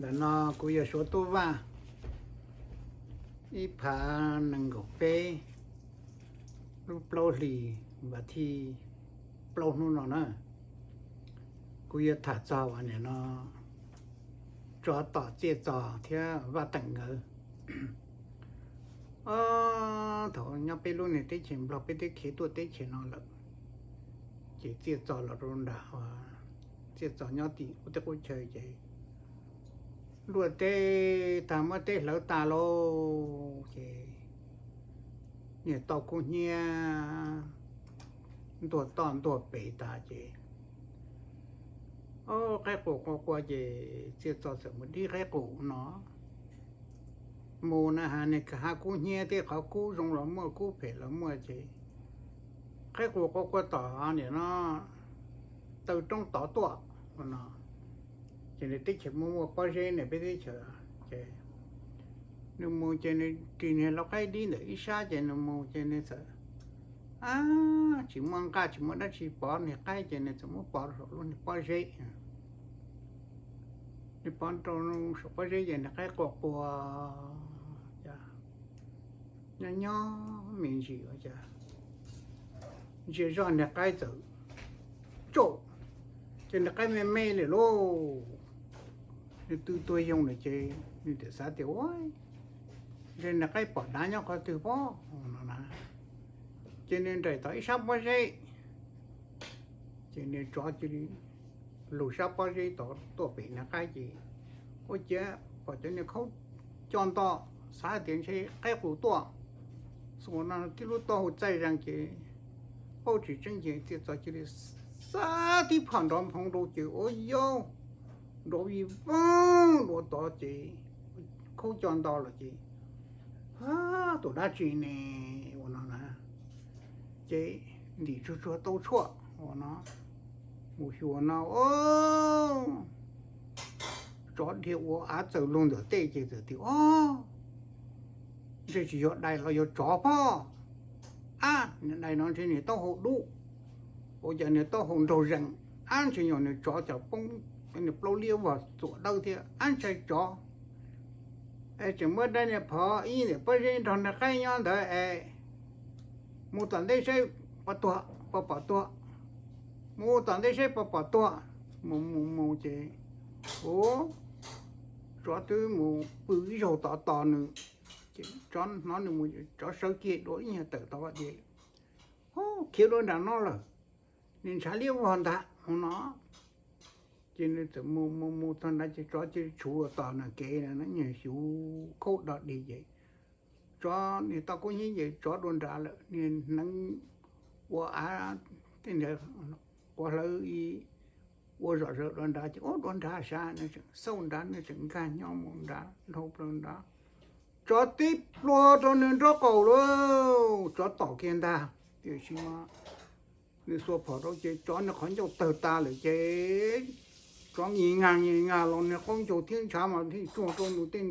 Ntawm no kuv yog Suav Tub Vaj, ib phav nees nkaum peb, lub plaub hlis vas thib plaub hnub no na, kuv yuav tham txog uas nim no Tsov Tom, Txiaj Txos thiab Vaj Teem nkawd. Thaum nyob peb lub niag teb chaws Nplog, peb twb khiav tuaj teb chaws no lawm, ces Txiaj Txos los rau nram, Txiaj Txos nyob tim qub teb qub chaw ces luaj teb tag, muab teb hlawv tas lauj, ces niag toj kub hnyiab ntuag toj ntuag pem tas ces, o, qaib qus qua qua ces Txiaj Txos txawm mus dib qaib qus no. Mus na has niag hav kub hnyiab tej qhov kub zoo los muaj, kub phem los muaj ces qaib qus qua qua tom nim no taw roob tod tuaj no. Ces nws teb chaws muaj muaj pob zeb nws peb teb chaws ces nws mus ces nws ris niag lau qaib dib ntawm ib sab ces nws mus ces nws txawm, a, tsis muaj nqaj tsis muaj dab tsi pov niag qaib ces nws txawm muab pov rau saum lub niag pob zeb. Nws pov rau saum pob zeb ces niag qaib qua qua, nyob nyob me ntsis ua cas ntsia zoj niag qaib txawm tsauj, ces niag qaib me me lawm lauj. Nws tw tuag yoog lawm ces nws txawm xav tias, ua, ntshe niag qaib pom dav nyob qhov twg pob no na. Ces nws nraim tom ib sab pob zeb, ces niag tsov cia li lug sab pob zeb tod tuaj pem niag qaib ces ua ciav pom cov niag khaub co nto, xav tias ntshe qaib qus tuaj. Xus no tib lub taub hau txaij zees ces paub tsis tseeb ces Txiaj Txos cia li xav tib phom nrov nphoo rau ces ua yaub nrov vij voog dua tod ces khaub co nto los ces, a, tus dab tsi ne ua no na. Ces ntim tsuag tsuag tau tshuaj ua no, mus xyuas no, o, tsov dhia ua av txawm lug ntawm tej ces txawm tias, o, ntshe tsis yog dais los yog tsov pob. A, niag dais no ntshe niag taub hau dub, ua cas niag taub hau nraug zees, ab ntshe yog niag tsov cas poob niag plaub liab vog txuam dawb thiab, ab ntshai tsov. Es tseem muab dab niag phov ib ntawm pob zeb nrog niag qaib nyob ntawd es mus tom ntej saib puas tuag puas pom tuag, mus tom ntej saib puas pom tuag. Mus mus mus ces, u, tsov twb mus pw ib zaug tod tos nws, ces tsov hnov nws mus, tsov sawv kiag dua ib nyuag tawm tod ces, u, khiav dua nram no lawm, nws ntshav liab vog ntag no. Ces nws txawm mus mus mus txog nrad ces tsov cia li tshuv tos nws kev, nyuag xyuv khaub dog dig ces tsov niag toj kub hnyiab ces tsov dua nrad lawm, niag hneev ua av tej nrad quav hlawv ua zom zaws dua nrad ces ua dua nrad sab nws tseem xauj nrad, nws tseem nkag nyob mus nrad dhau plaws nrad, tsov tib pluag rau nws nraub qaum lauj, tsov tom kiag ntag. Tiam sis mas nws xuas phom rau ces tsov nws qhov ncauj tawg tas lawm ces tsov nyis nyas nyis nyas los nws qaub ncaug thiab ntshav mas thiaj tsuag rau nws tej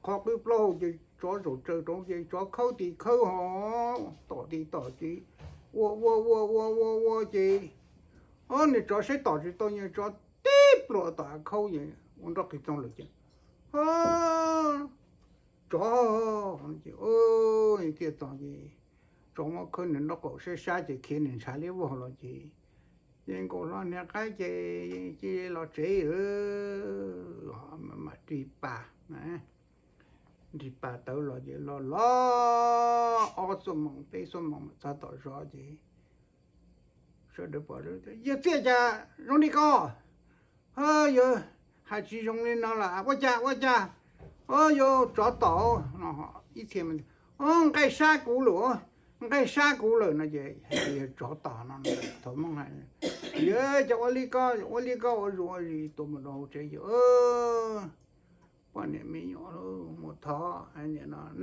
qhov qwb plaub hau ces tsov zaum tsaws rau ces tsov khawb tim khawb ho tom tim tom ces ua ua ua ua ua ua ces, o, nws tsov saib tom tsis tau, nws tsov tib pluag tom av khaub ces ua nroj qis txoog lawm ces, o, tsov, ces Txiaj Txos ces tsov muab khawb nws nraub qaum sab sab ces khiav nws ntshav liab vog los ces, ces nkaus hlo niag qaib ces cia li los tsev, mam ris pas, ris pas tawv los ces los los ob xuab moos peb xuab moos txog tom zos ces sawv daws pom, yawg Txiaj cas zoo li ko, yawg hais tsis zoo li no lawm ua cas ua cas, o, yawg tsov tom no, ib txhia, o, nqaij sab kuv lawm, nqaij sab kuv lawm no ces hais tias yawg tsov tom no, thaum Hmoob hais, yawg cas ua li ko, ua li ko ua zuj ua zus tuaj mus rau hauv tsev ces poj niam me nyuam mus thov,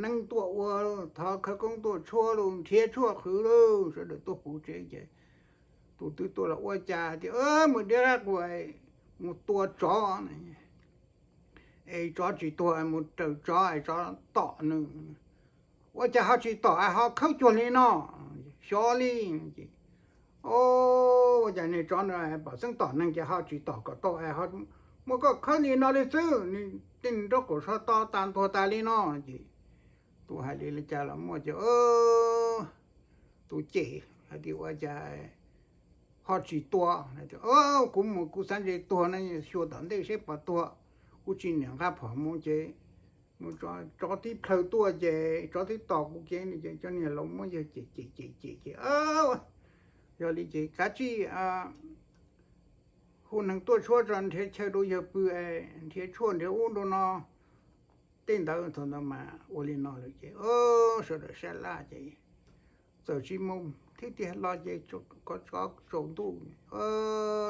neeb tuaj ua, thov khawv koob tuaj tshuab lauj, nrhiav tshuaj qhwv lauj, sawv daws tuaj puv tsev ces tus twg tuaj los ua cas hais tias mus diab qhuas, mus tua tsov, es tsov tsis tuag mus raws tsov es tsov tom nws, ua cas ho tsis tom es ho khawb cuag li no, xyov li. Ces, o, ua cas niag tsov no pom xeeb tom neeg ces ho tsis tom kom tau es ho muab koj khawb li no li xwb, nws tej nraub qaum so to tas ntuag tas li no. Ces tus hais li cas los muaj ces tus cem hais tias ua cas ho tsis tua. Kuv mus kuv xav ntse tuag na, xyuas tom ntej seb puas tuag, kuv tsis niam nqa phom mus ces mus tsov tib plhaw tuaj ces tsov twb tos kuv kev no ces cov niag laus muab yawg cem cem cem cem ces yog li ces kav tsij hu neeg tuaj tshuab tso nrhiav chaw rau yawg pw, nrhiav tshuaj nrhiav ub rau no. Tej ntawd thaum ntawd mas ua li no lawm ces sawv daws sab laj ces txawm tsis mus thiab tiag los ces ko tsov tsaus ntuj,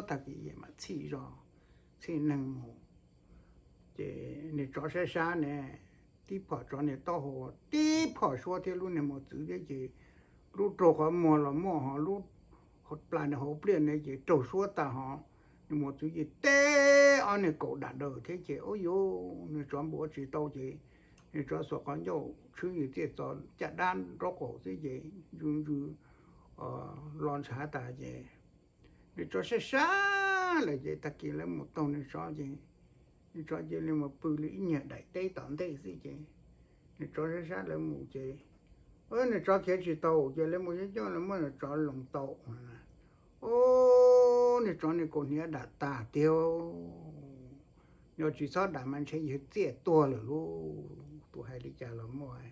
tag kis mas txhij zos txhij neeg mus. Ces niag tsov sab sab ne, tib phom tsov niag taub hau, tib phom suab thiab lub niag mos txwv thiab ces lub raug qhov muag los muaj ho lub plas niag hauv pliaj ne ces raug suab tag ho niag mos txwv ces teb ob niag kaum dam daws thiab ces ub yuv, niag tsov npuav tsis tau ces niag tsov xuas qhov ncauj tshwb yawg Txiaj Txos caj dab nraub qaum xwb ces ntsws ntsws los ntshav tas ces niag tsov sab sab lawm ces tag kis lawv mus taug niag tsov ces niag tsov cia li mus pw li ib nyuag daim teb tom ntej xwb ces niag tsov sab sab lawv mus ces niag tsov khiav tsis tau ces lawv mus coob coob lawv muab niag tsov loos tau. Ub, niag tsov niag kaus hniav dam tas tiag, yog tsis txhob dam mas ntshe yawg Txiaj tuag lawm lauj. Tus hais li cas los muaj.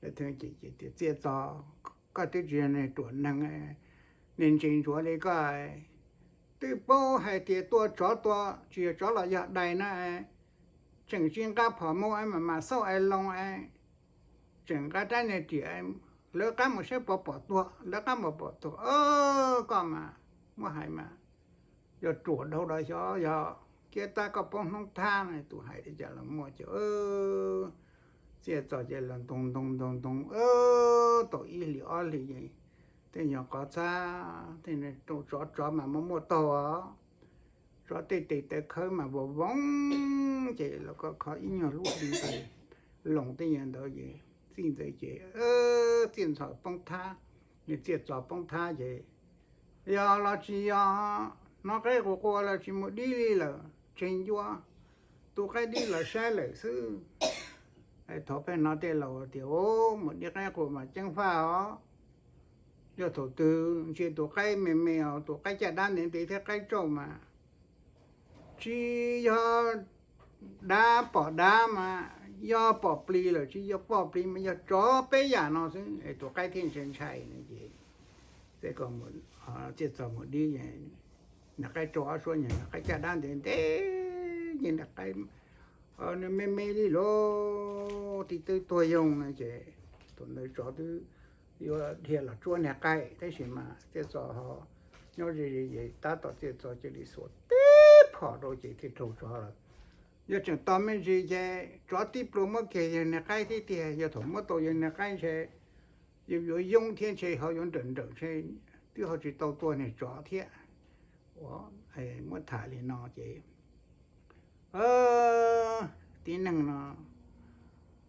Lawv thiaj cem cem tias Txiaj Txos, koj twb tsis yog niag ruam neeg, niag ntse ntsuav li koj twb paub hais tias tua tsov tua tsis yog tsov los yog dais na, tseem tsis nqa phom mus es mam mam xauj es loo es tseem nqa rab niag riam lawv qab mus saib puas pom tuag, lawv qab mus pom tuag. Koj mas muab hais mas yog ruam dhau los xyov yog kiab tab koj poob hnub thab no. Tus hais li cas los muaj ces Txiaj Txos ces los ntoo ntoo ntoo ntoo tau ib hlis ob hlis ces tej nyuag qhov txhab tej rau tsov, tsov mas muaj muaj taug os. Tsov tej tes taw khawb mas vov voov ces los kho kho ib nyuag lub hli ces loos tej nyuag ntawd ces txij ntawd ces Txiaj Txos poob thab, niag Txiaj Txos poob thab ces yog los tsis yog hnov qaib qus qua los tsis mus dib li lawm, tseg ncua tus qaib dib los saib lawm xwb. Thaum peb hnov tej laus tias mus dib qaib qus mas ceeb faj os. Yog thaum twg ntsia tus qaib me me os, tus qaib caj dab ntev ntev thiab qaib tsauj mas tsis yog dav pom dav mas yog pom plis lawm, tsis yog pom plis mas yog tsov peb yam no xwb es tus qaib thiaj ntshai ntshai no ces Txiaj Txos mus dib, niag qaib tsauj ob suab, niag qaib caj dab ntev ntev, niag qaib me me li lawm, tib twb tuag yoog no ces thaum ntawd tsov twb yuav dhia los tsuab niag qaib tab sis mas Txiaj Txos ho nyob ze ze ces tab tom Txiaj Txos cia li xuas tib phom rau ces thiaj raug tsov lawm. Yog tseem tos me ntsis ces tsov tib pluas muab kiag yawg niag qaib thiab tiag. Yog thaum muab tau yawg niag qaib ntshe yus yuav yoob thiab ntshe ho yuav nrawm nrawm ntshe twb ho tsis tau tua niag tsov thiab. Ua, muab tham li no ces tib neeg no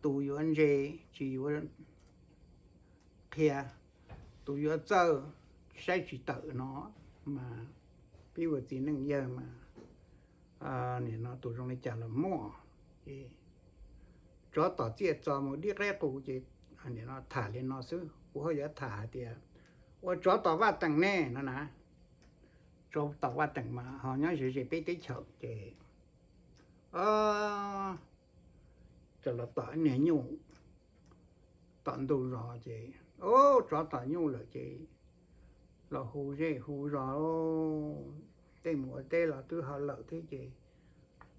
tus yuav ntse tsis yuav qhia, tus yuav txawj saib tsis tawm no mas peb ua txiv neej yawg mas nim no tus zoo li cas los muaj. Tsov tom Txiaj Txos mus dib qaib qus ces nim no tham li no xwb, kuv ho yuav tham hais tias ua tsov tom Vaj Teem ne no na. Tsov tom Vaj Teem mas ho nyob ze ze peb teb chaws ces cov los tom niag nyuj tom ntug zos ces, tsov tom nyuj lawm ces los hu zej hu zos, tej mus ua teb los twb ho lawm thiab ces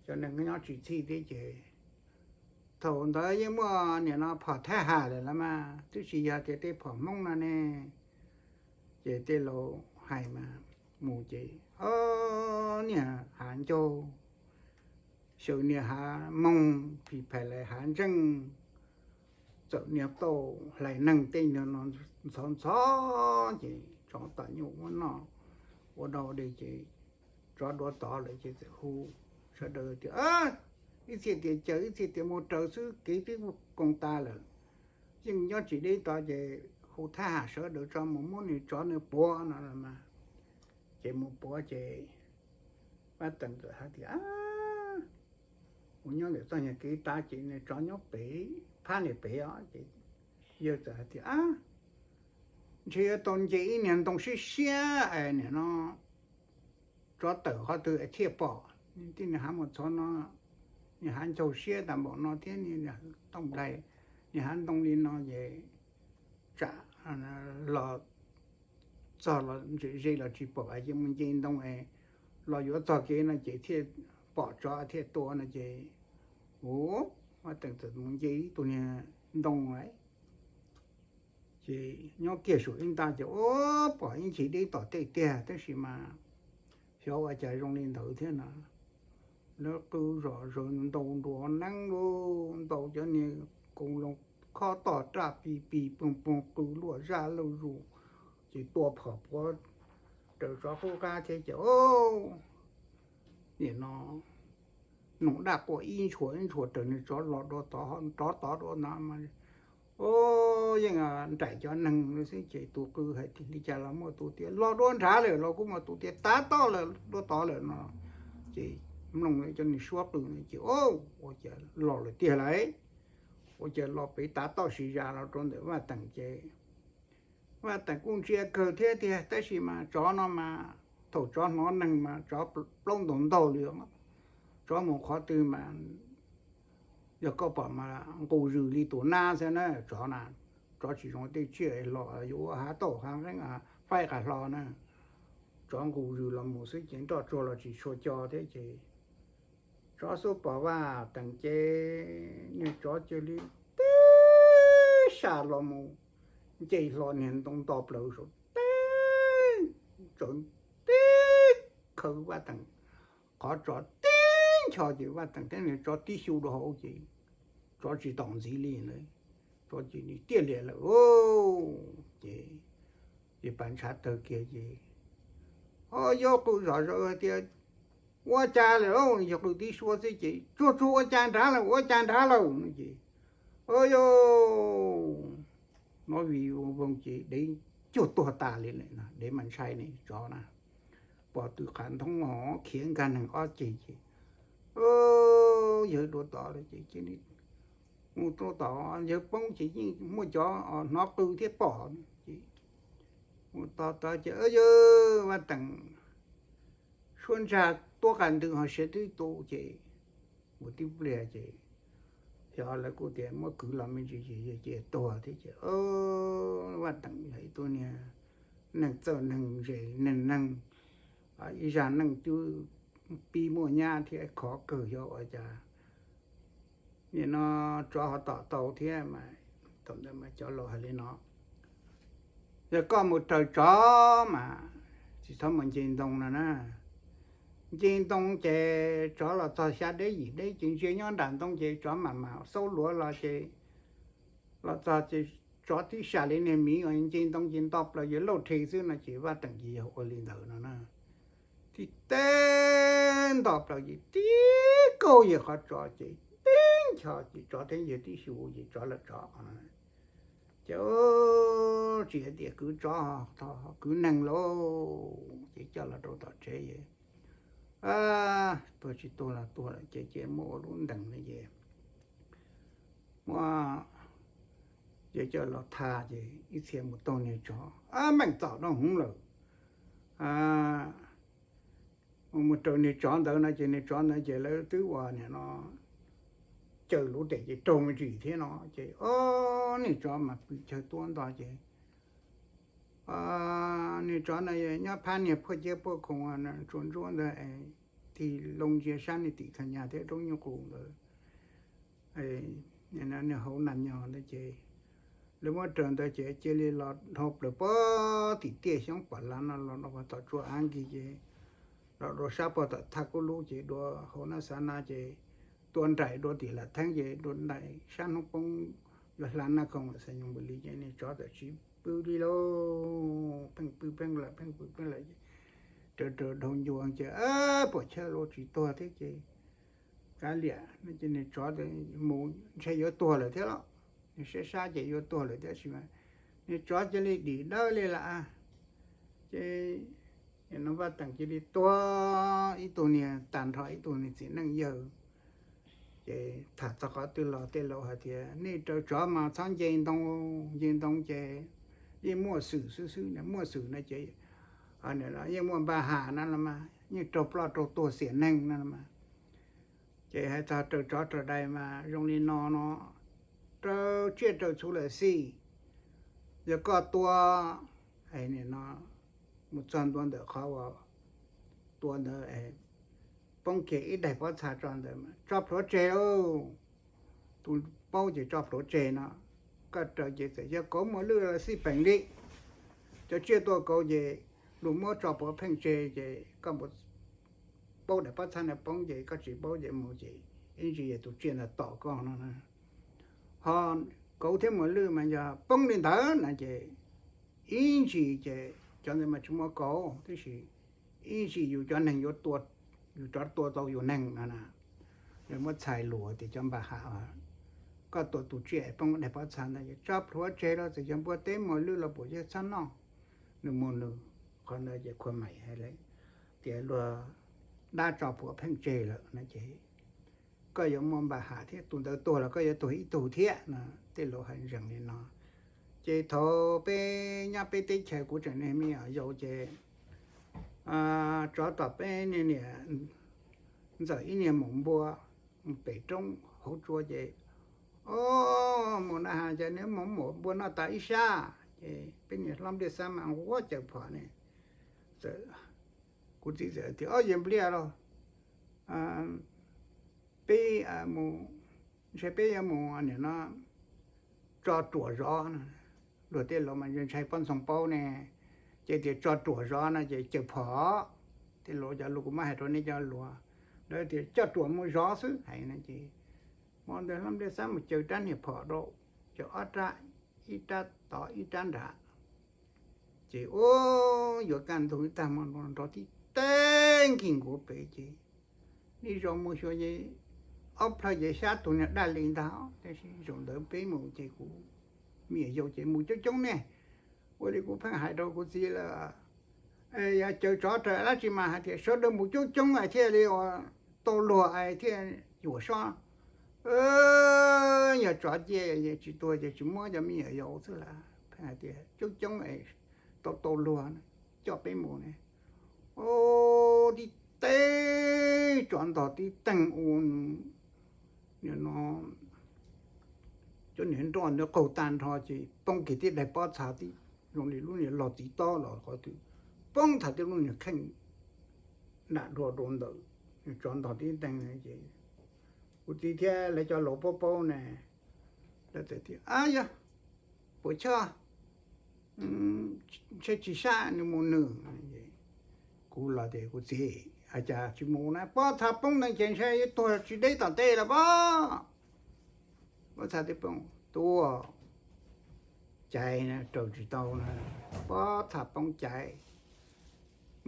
cov neeg nyob tsis txhij thiab ces thaum ntawd yeej muaj nim no phom thab ham lawm los mas twb tsis yog tias tej phom Hmoob no ne. Ces tej laus hais mas mus ces niag hav ncaug, xyaw niag hav moog phim phais lais hav ntseej, txawm niag tauj hlais neeg tej no ntxhov ntxhov ces tsov tom nyuj muab noj ua dau dej ces tsov duav tod lawm ces txawm hu sawv daws tias ib txhia tias caws ib txhia tias mus raws xwb kev twb koom tas lawm, yeej nyob tsis deb tod ces hu thab ham sawv daws tso mus muab nws tsov nws puav no los mas. Ces mus puav ces Vaj Teem txawm hais tias Kuv nyob ntawm txoj niag kev tav ces niag tsov nyob pem, phab niag pem os. Ces yawg txawm hais tias, Ab, ntshe yuav tau nce ib niag ntoo siab siab es nim no tsov tawm qhov twg es thiaj pom. Tib niag hav mus txhov no, niag hav ncaug siab tas npaum no thiab, niag tooj nplai, niag hav ntoo li no ces tsam los txog los ze los tsis pom es mus nce ntoo es los yuav txog kev no ces thiaj pom tsov thiaj tua no ces, u, Vaj Teem txawm mus nce ib tug niag ntoo lawm. Ces nyob kiag saum ib nta ces ua pom ib ncig deb tom tej tiag, tab sis mas xyov ua cas zoo li ntawd thiab na. Lawv qw zom zaws ntaus nruas neeb lub ntaus cov niag koos loo khob toj raj pis pis poog poog qw luaj zaj luaj zus, ces tua phom puav raws tsov qub qab thiab ces, o, nim no noog daj quaj ib ntshua ib ntshua raws niag tsov los dua tod rov tod dua no mas, o, yeej nraim cov neeg xwb ces tus qw hais li cas los muaj tus tias los dua nrad lawm, los kuj muaj tus tias tav toj lawm dua tod lawm no. Ces mloog cov niag suab qw no ces, o, ua cas los lawm tiag lauj. Ua cas los pem tav toj siv zas los rau ntawm Vaj Teem ces Vaj Teem kuj ntsia kawg thiab tiag, tab sis mas tsov no mas thaum tsov hnov neeg mas tsov plaub ntug ntaug li. Tsov mus qhov twg mas yog koj pom mas nqus zws li tus nab xwb na. Tsov na, tsov tsis zoo tej tsiaj los yuav ua hav tauj hav nqeeb faib qas hlo na. Tsov nqus zws los mus xwb ces nroj tsuag los tsis tshua co thiab ces tsov xub pom Vaj Teem ces niag tsov cia li tib sab los mus nce hlo niag ntoo nto plaws saum teb, tsaws tib khawv Vaj Teem qhov tso tib ncho ces Vaj Teem thiab niag tsov tib xyu rau hauv ces tsov tsis taus ntxiv li na. Tsov cia li tiaj lias lawm lauj. Ces, ces pas ntshav tawg kiag ces, o, yawg qw zom zaws tias, ua cas lawm lauj? Yawg qw tib suab xwb ces, tsuag tsuag ua cas nrad lawm, ua cas nrad lawm no ces, o, yawg hnov vij voog ces dev cuag tuag tas li lawm, dev mas ntshai ne tsov na. Pom tw qav nthoob ho khiav nkag neeg ob ceg ces, yawg dua tod lawm ces cia li mus rau tom yawg poob ces yeej muaj cov hnov qw thiab pom ces mus tod tod ces, o, yawg Vaj Teem suab ntsag tuab qas ntws ho siav twb tu ces mus tib pliag ces xyov lawv kuj tias muab kwv los me ntsis ces yawg cia tuag thiab ces, o, Vaj Teem yog ib tug niag neeg txawj neeg ntse neeg neeg, ib zaj neej twb pib muaj nyab thiab khov kawg xyov ua cas nim no tsov ho tom tau thiab mas. Thaum ntawd mas cov laus hais li no, yog koj mus raws tsov mas tsis txhob mus nce ntoo no na. Nce ntoo ces tsov los txog xya deb yim deb ces ntsia nyob nram ntoo ces tsov mam mam xaub luav los ces, los txog ces tsov tib sam li niag miv uas nce ntoo ces nto plaws yawg lauj rhe xwb no ces Vaj Teem ces yog ua li ntawd no na. Tib teb nto plaws ces tib kaug yawg qhov tso ces tib ncho ces tsov thiab yawg tib xyu ces tsov lawm tsov. Ces tsis hais tias kwv tsov, kwv neeg lauj, ces coj los rau tom tsev es tuag tsis tuag los tuag lawm ces, ces muab ua lub ntees no ces muab, ces coj los thaj ces ib txhia mus taug niag tsov, meem txom noj hwv lawm. Mus raws niag tsov ntawd no ces niag tsov ntawd ces lawv twb ua nim no caws lub dej ces raug me ntsis thiab no ces, o, niag tsov mas pw chaw tuab nto ces niag tsov no nyob phab niag phuaj ciab phuaj khoom tsuas ntsuab ntawd, tig loo ntsia sab niag tim thaj nyas thiab roob nyuj qus ntawd, niag hauv nas nyos ntawd ces lawv muab raws ntawd ces cia li los dhau plaws puag tim tiaj xyoob pom lav no los rau tom tsua av nkig ces los dua sab puag tom thaj kub lub ces dua hauv nab xav na ces tua nraim dua tim lam theeb ces dua nraim sab hnub poob yuav hla naj khoom xas nyoos npus li ces niag tsov txawm tsis pw li lauj, pheej pw pheej lawm pheej pw pheej lawm ces raws raws dhau ncua ces puas chawj los tsis tuag thiab ces kav liam no ces niag tsov mus ntshe yuav tuag lawm thiab los, niag siab sab ces yuav tuag lawm thiab sis mas niag tsov cia li dim dawb li lawm ces no Vaj Teem cia li tuag ib tug niag tag nrho ib tug niag txiv neej yawg Ces tham txog qhov twg los tej laus hais tias nej raws tsov mas txhob nce ntoo, nce ntoo ces yeej muaj xwm xwb xwb, muaj xwm no ces yeej muaj npa ham no los mas yeej raug ploj raug tuag xiam neeg no los mas. Ces hais txog raws tsov raws dais mas zoo li no no, raws tsiaj raws txhu lawm xij, yog koj tua, nim no mus txog ntua ntawm qhov uas tua ntawd, poob kiag ib daim pob txha tso ntawd, tso plhuav tseg lauj. Tus paub ces tso plhuav tseg no, koj raws ces txawm yog kauv muas lwj los xij peem li. Cov tsiaj tuaj kauv ces luag muab tso plhuav pheej tseg ces koj paub daim pob txha ntawd poob ces koj tsis paub ces mus ces ib ntsis tus tsiaj ntawd tom koj no. Ho kauv thiab muas lwj mas yog poob li ntawd no ces ib ntsis ces cov ntawd mas tsis muaj kauv, tab sis ib ntsis yus cov neeg yuav, yus cov tua tau yus neeg no na. Lawv muab txhais lus tias cov npa ham, koj tua tus tsiaj poob daim pob txha ntawd tso plhuav tseg los txawm yog npua teb muas lwj los puas yog txhob noj. Nws mus nws, qhov ntawd ces khua maim hais tias luag dab tso plhuav pheej tseg lawm no ces koj yuav muaj npa ham thiab, tus ntawd tuag los koj yuav tuag ib tug thiab no. Tej laus hais ntsees li no. Ces thaum peb nyob peb teb chaws kuv tseem niag me nyuam yaus ces tsov tom peb niag niam ntxawm ib niag maum npua mus pem roob hauv tsua ces, o, maum na has ces niag maum maum npua noj tas ib sab ces peb niag hlob npliaj xab mas nquag caws phom ne. Txawm kuv txiv txawm tias, o, yawg npliaj lauj, peb mus, ntshe peb yuav mus nim no tso ruam zov. Luag tej laus mas ntshai pob ntxoog paub ne, ces tias tso ruam zov no ces caws phom. Tej laus cov lus kuv muab hais rau nej cov lus, lawv tias coj ruam mus zov xwb hais no ces hmo ntawd hlob npliaj xab mus caws rab niag phom rau, caws ob rab, ib rab tod ib rab nrad. Ces ua yuav kaj ntug ib tag hmo nrov tib teg nkig nkuav pem ces ib zaug mus xyuas ces ob plhaw ces xyab tus niag daj li ntag, tab sis zaum ntawd peb mus ces kuv me nyuam yaus ces mus coob coob ne. Ua li kuv pheej hais rau kuv txiv lawm, yog caws tsov raws dab tsi mas hais tias sawv daws mus coob coob es thiaj li ua tau luag es thiaj yuam sob. Yog tsov ciaj tsis tuag ces tsis muab cov me nyuam yaus xwb lawm, pheej hais tias coob coob es tau tau luag coj peb mus ne. Tib teg tsov ntog tib teeg ua, nim no cov niag nroj ntawd qaug tag nrho ces poob kiag tib daim pob txha tib zoo li lub niag log txiv tob los qhov twg, poob thaum tib lub niag kheej nram dua rau ntawm, tsov ntog tib teeg ces kuv txiv thiab lawv cov laus paub paub ne, lawv txawm tias, a yog, puas chawj, ntshe tsis sab nws mus nws. Kuv los tias, kuv txiv, cas tsis mus na, pob txha poob ntawd ces ntshe yuav tuag tsis deb tom ntej los pob. Pob txha twb poob tuaj, caiv raws tsis tau na, pob txha poob caiv.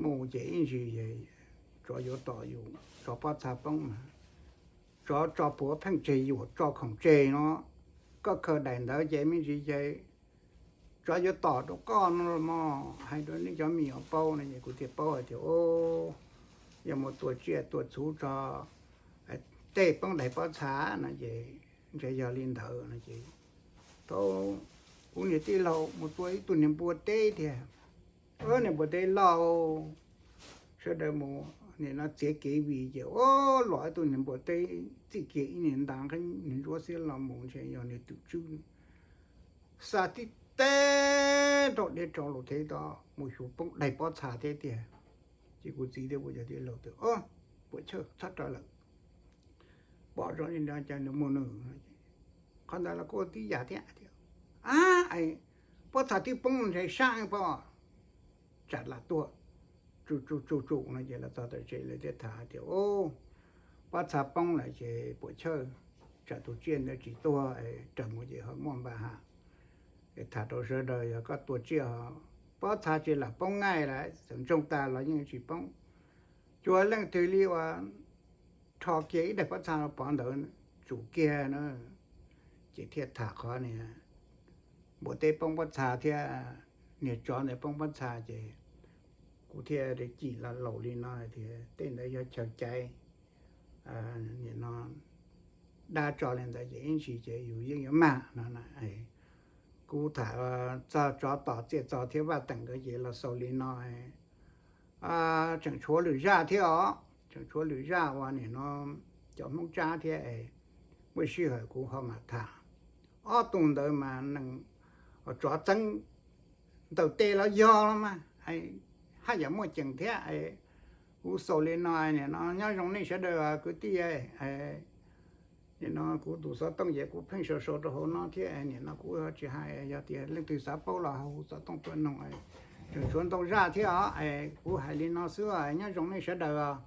Mus ces ib ntsis tsov yuav tom yus, tsov pob txha poob na, tsov tso plhuav pheej tseg yuam tso khoom tseg no, koj khaws daim ntawd ces me ntsis ces tsov yuav tom rau koj no los mas, hais rau nej cov me nyuam paub no es kuv thiaj paub hais tias, o, yog mus tua tsiaj tua txhu tso tej poob daim pob txha no ces ntshe yog li ntawd no ces, thaum kuv niag tij laug mus tua ib tug niag npua teb tiag, niag npua teb loj, sawv daws mus nim no txiav kev vij ces ua los ib tug niag npua teb txij kiag ib niag nta nqeeb niag ntsuab xiab los mus ntshe yog niag twm tswb, xa tib teg rau deb rau los thiab tod mus xyuas poob daim pob txha thiab tiag. Ces kuv txiv thiab kuv cov tij laug tias, o, puas chawj txhob raws lawm, pom zoo li no ces nws mus nws. Qhov ntawd los kuj tib yam thiab tias, a, pob txha twb poob ntshe sab pob, tsam lam tuaj, tsum tsum tsum tsum no ces los txog tom tsev lawv thiaj tham hais tias, o, pob txha poob lawm ces puas chawj, tsam tus tsiaj ntawd tsis tuag, raws mus ces ho muaj npa ham. Es tham rau sawv daws yog koj tua tsiaj, pob txha tsis lam poob ngaij lawm, txawm ntsoog tas los yeej tsis poob. Cuag leej twg li uas rho kiag ib daim pob txha pov ntawd tsum kiag na. Ces thiaj tham qhov niag npua teb poob pob txha thiab niag tsov ntawd poob pob txha ces kuv thiaj li cim los laus li no tias tej ntawd yog chaw caiv, nim no dab tso li ntawd ces ib ntsis ces yus yeej yuav mag no. Kuv tham txog tsov tom txiaj txog thiab Vaj Teem nkawd ces los xaus li no. Tseem tshuav lwm zaj thiab os, tseem tshuav lwm zaj uas nim no cov Hmoob Tsab thiab es muaj sij hawm kuv ho mam tham. Ob tug ntawd mas nees tsov txeeb ntaus tes los yog los mas haj yam muaj ceem thiab. Kuv xaus li no, nim no nyob zoo nej sawv daws kwv tij. Nim no kuv tus xov tooj ces kuv pheej sau sau rau hauv no thiab, nim no kuv tsis hais, yog tias leej twg xav paub los hu xov tooj tuaj noog. Tseem tshuav ntau zaj thiab os, kuv hais li no xwb, nyob zoo nej sawv daws.